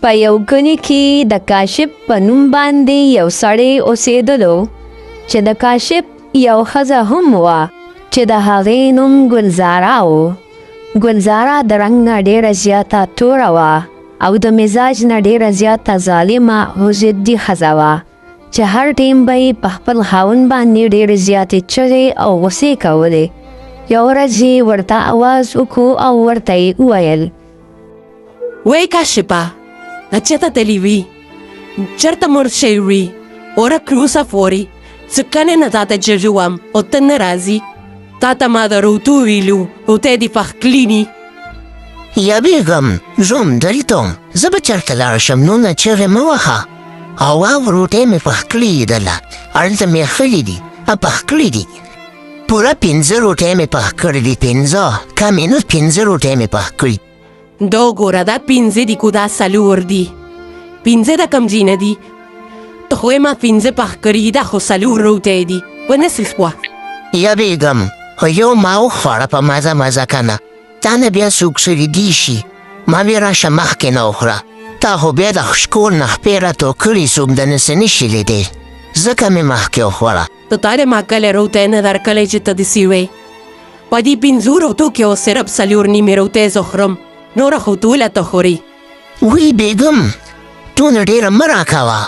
په یو کلي کې د کاشف په نوم باندې یو سړی اوسېدلو چې د کاشف یو ښځه هم وه چې د هغې نوم ګلزارا و. ګلزارا د رنګ نه ډېره زیاته توره وه او د مزاج نه ډېره زیاته ظالمه او ضدي ښځه وه چې هر ټیم به یې په خپل خاوند باندې ډېرې زیاتې چغې او غوسې کولې. یوه ورځ یې ورته اواز وکړو او ورته یې وویل. وای کاشپه دا چېرته تللی وي، چېرته مړ شوی وي، ورک اوسه پورې څه کنې نه تاته چغې وم او ته نه راځي، تاته ما د روتو ویلو روتی دې پخ کړي دي. یا بیګم زه همدلته وم، زه به چېرته لاړ شم، نونه چغې مه وهه او واو روټۍ مې پخ کړي دله هلته مې اخلي دي پخ کړي دي، پوره پنځه روټۍ مې پخ کړي دي، پنځه کمې نه پنځه روټۍ مې پخ کړي. دا وګوره دا پنځه دي کو دا څلور دي، پنځه د کوم ځای نه دي؟ ته خو ما پنځه پخ کړي، دا خو څلور روټۍ دي، ونه څه شوه؟ یا بیګم خو یو ما وخوړه په مزه مزه که نه تا نه بیا څوک څه لیدی شي، ما وی راشه مخکې نه وخوره، تا خو بیا د ښکول نه خپې راتو کړي، څوک د نه څه نه شي لیدی، ځکه مې مخکې وخوړه. ته تا ما کله روټۍ نه درکړې چې ته داسې وې؟ په دې پنځو روټو کې اوس صرف څلور نیمې روټۍ زه خورم، نوره خو ټوله ته خورې. وی بیګم دونه ډېره مه راکوه،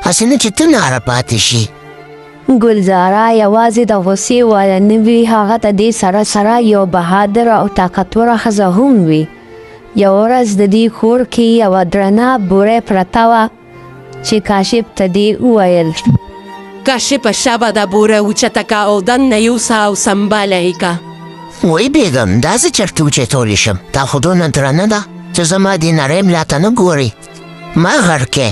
هسې نه چې ته ناره پاتې شي. ګلزارا یوازې د غوسې واله نه وي، هغه د دې سره سره یو بهادره او طاقتوره ښځه هم وي. یوه ورځ د دې کور کې یوه درنه بوره پرته وه چې کاشف ته دې وویل. کاشفه شابه دا بوره اوچته که او دننه یوسه او سمباله یې که. وای بیګم دا زه چېرته اوچتولی شم، دا خو دونه درنه ده چې زما دې نرۍ ملا ته نه ګوري، ما غرقې.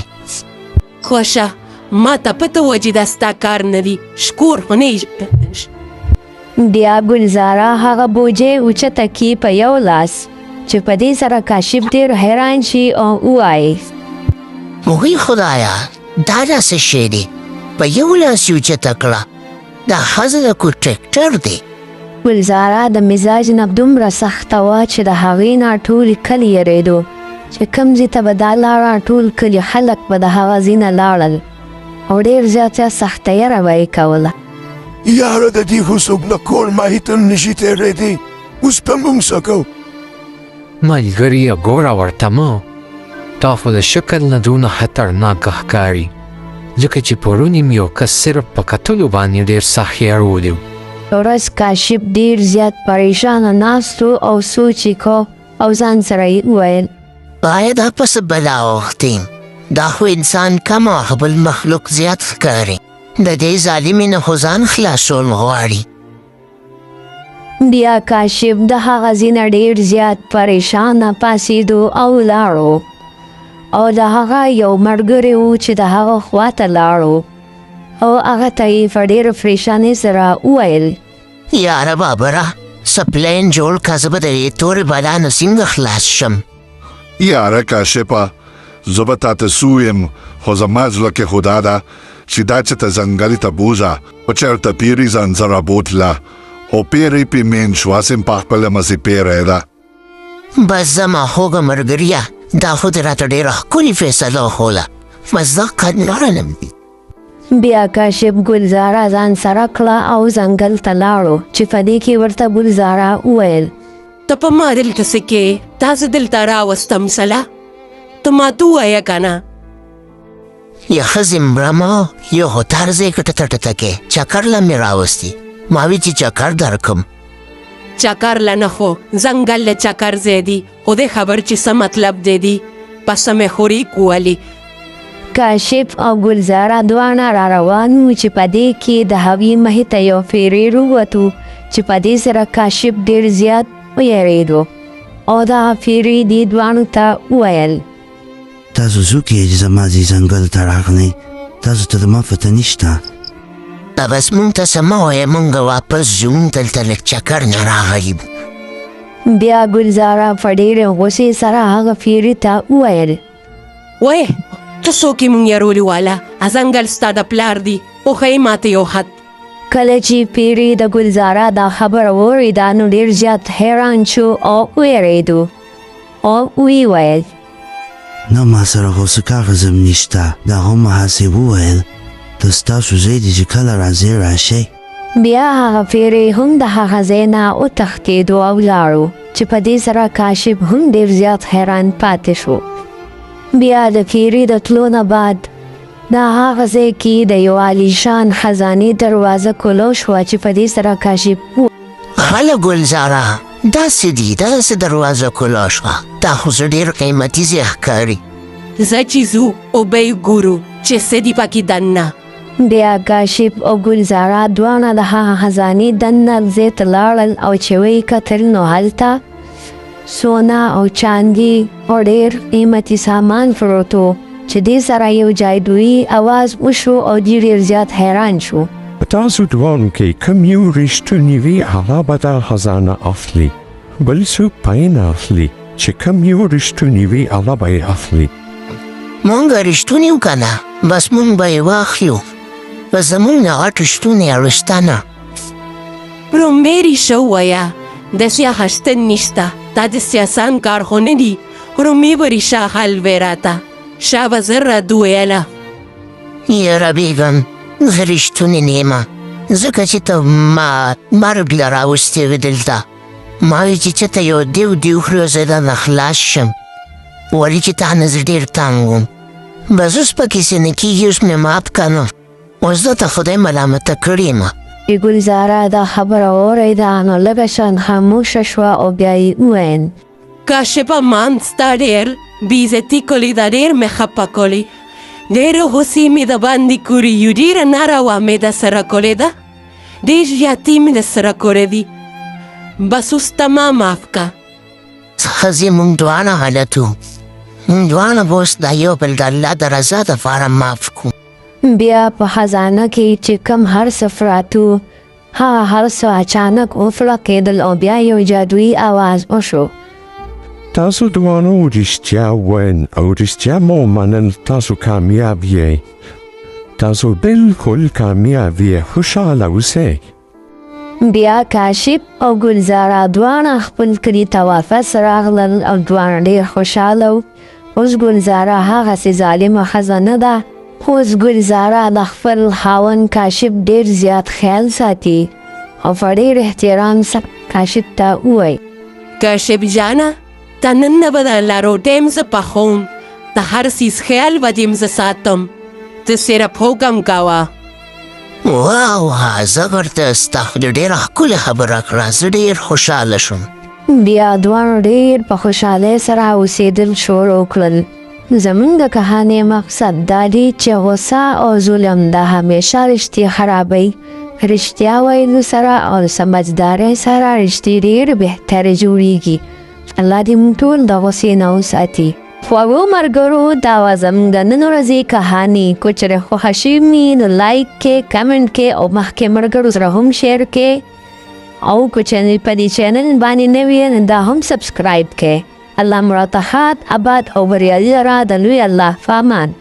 خوشه ما ته پته وه چې دا ستا کار نه دی، شکور خو نه یې. بیا ګلزارا هغه بوجۍ اوچته کړي په یو لاس چې په دې سره کاشف ډېر حیران شي او ووایي. وی خدایه دا دا څه شی دی، په یو لاس یې اوچته کړه، دا ښځه د کو ټریکټر دی. ګلزارا د مزاج نه دومره سخته وه چې د هغې نه ټول کلی یریدو، چې کوم ځای ته به دا لاړه ټول کلي خلک به د هغه ځای نه لاړل او ډېر زیاته سخته یره به یې کوله. یاره د دې خو څوک نه کور ماهي ته نشي تېرېدی، اوس به موږ څه کوو؟ ملګریه ګوره ورته مه، دا خو د شکل نه دونه خطرناکه ښکاري، ځکه چې پرون یې یو کس صرف په کتلو باندې ډېر سخت یرولی و. ورځ کاشف ډېر زیات پریشانه ناست و او سوچ یې کو او ځان سره یې وویل. آیا دا په څه بلا اوښتې؟ دا خو انسان کم او خپل مخلوق زیات ښکاري، د دې ظالمې نه خو ځان خلاصول غواړي. بیا کاشف د هغه ځای نه ډېر زیات پریشانه پاڅېدو او لاړو او د هغه یو ملګری و چې د هغه خواته لاړو او هغه ته یې په ډېره پریشانۍ سره وویل. یاره بابره څه پلان جوړ که، زه به د دې تورې بلا نه څنګه خلاص شم؟ یاره کاشفه زه به تاته څه ووایم، خو زما زړه کې خو دا ده چې دا چې ته ځنګلې ته بوځه، خو چېرته پیری ځان سره بوتله او پیری پې مین شو، هسې هم په خپله مزې پیری ده. بس زما خوږه ملګریه دا خو دې راته ډېره ښکلې فیصله وښوله، بس زه قدرنم. بیا کاشف ګلزارا ځان سره کړه او ځنګل ته لاړو چې په دې کې ورته ګلزارا وویل. ته په ما دلته څه کې؟ تا زه دلته راوستم سله، ته ماته ووایه که نه. یا ښځې مړه ما یو خو تر ځای کې ټته ټته کې چکر له مې راوستي، ما وی چې چکر درکم. چکر له نه خو ځنګل له چکر ځای دی، خو دې خبر چې څه مطلب دی دی په څه مې خوري کولي. کاشف او ګلزاره دواړه را روان وو چې په دې کې د هغوی مخې ته یو فیری ورووتو چې په دې سره کاشف ډېر زیات ویرېدو او دغه فیری دې دواړو ته وویل. تاسو څوک یئ چې زما دې ځنګل ته راغلئ؟ تاسو ته د ما پته نشته؟ بس مونږ ته څه مه وایه، مونږ واپس ځو، مونږ دلته لږ چکر نه راغلي. بیا ګلزاره په ډېرې غوسې سره هغه فیري ته وویل. وای ته څوک یې مونږ یرولي واله، ځنګل ستا د پلار دی، وښیې ماته یو خط. کله چې پیری د ګلزاره دا خبره واورېده نو ډېر زیات حیران شو او ویرېدو او ویې ویل. نه، ما سره خو څه کاغذ هم نشته. دا هم ما هسې وویل. ته ستاسو ځای دی، چې کله راځې راشئ. بیا هغه پیری هم د هغه ځای نه وتښتېدو او لاړو، چې په دې سره کاشف هم ډېر زیات حیران پاتې شو. بیا د پیری د تلو نه بعد د هغه ځای کې د یو عالیشان خزانې دروازه کولو شوه، چې په دې سره کاشف هله ګلزاره، دا څه دي؟ دا څه دروازه کولا شوه؟ دا خو څه ډېر قیمتي ځای ښکاري. ځه چې ځو او به یې ګورو چې څه دي پکې دننه. بیا کاشف او ګلزاره دواړه د هغه خزانې دننه ځای ته لاړل، او چې ویې کتل نو هلته سونا او چاندي او ډېر قیمتي سامان پروت و، چې دې سره یو جادويي اواز وشو او دوی ډېر زیات حیران شو. په تاسو دواړو کې کوم یو رښتونی وي، هغه به دا خزانه اخلي. بل څوک به یې نه اخلي. چې کوم یو رښتونی وي، هغه به یې اخلي. مونږ رښتوني یو که نه، بس مونږ به یې واخلو. بس زمونږ نه غټ رښتونی اړستنه. ړومبی ریښه ووایه، داسې اخیستل نشته. دا داسې اسان کار خو نه دي. ړومبی به ریښه حل وی راته شا به زر راته ویله. یاره بیګم، زه رښتونی نه یم، ځکه چې ته ما مرګ له راوستې وې دلته. ما وی چې چېرته یو دیو دیو خوري، زه درنه خلاص شم، ولې چې تا نه زه ډېر تنګ وم. بس اوس پکې څه نه کېږي، اوس مې معاف که. نو اوس زه ته خدای ملامته کړې یم. چې ګلزاره دا خبره واورېده نو لږه شان خاموشه شوه او بیا یې وویل: کاشفه، مان ستا ډېر بې عزتي کړې ده، ډېر مې خپه کړې، ډېرې غوسې مې د باندې کړي یو، ډېره ناروا مې د سره کړې ده، ډېر زیاتې مې د سره کړې دي. بس اوس ته ما معاف که. ښځې، مونږ دواړه غلط وو. مونږ دواړه به اوس دا یو بل د الله د رضا دپاره معاف کړو. بیا په خزانه کې چې کوم هر څه پراته وو، هغه هر څه اچانک وفړقېدل او بیا یو جادويي اواز وشو. تاسو دواړو رښتیا ویل او رښتیا مو منل. تاسو کامیاب یئ، تاسو بالکل کامیاب یئ. خوشحاله اوسئ. بیا کاشف او ګلزاره دواړه خپل کلي ته واپس راغلل او دواړه ډېر خوشحاله وو. اوس ګلزاره هغسې ظالمه ښځه نه ده. اوس ګلزاره د خپل خاوند کاشف ډېر زیات خیال ساتي او په ډېر احترام سره کاشف ته ووایي: کاشف جانه، د نن نه به د الله روټۍ هم زه پخوم، د هر څیز خیال به دې هم زه ساتم. ته صرف حکم کوه. واه واه، زبردست! تا خو دې ډېره ښکلې خبره کړه، زه ډېر خوشحاله شوم. بیا دواړو ډېر په خوشحالۍ سره اوسېدل شروع کړل. زمونږ د کهانې مقصد دا دی چې غوسه او ظلم دا همیشه رشتې خرابوي. رښتیا ویلو سره او سمجدارۍ سره رشتې ډېر بهترې جوړیږي. الله دې موږ ټول د غوسې نه وساتي. خوږو ملګرو، دا وه زموږ د نن ورځې کهاني. که چېرې خوښه شوې وي نو لایک کې، کمنټ کې او مخکې ملګرو سره هم شیر کې، او که چېرې په دې چینل باندې نوي نو دا هم سبسکرایب کې. الله مو راته ښاد، اباد او بریالي لره. د لوی الله په امان.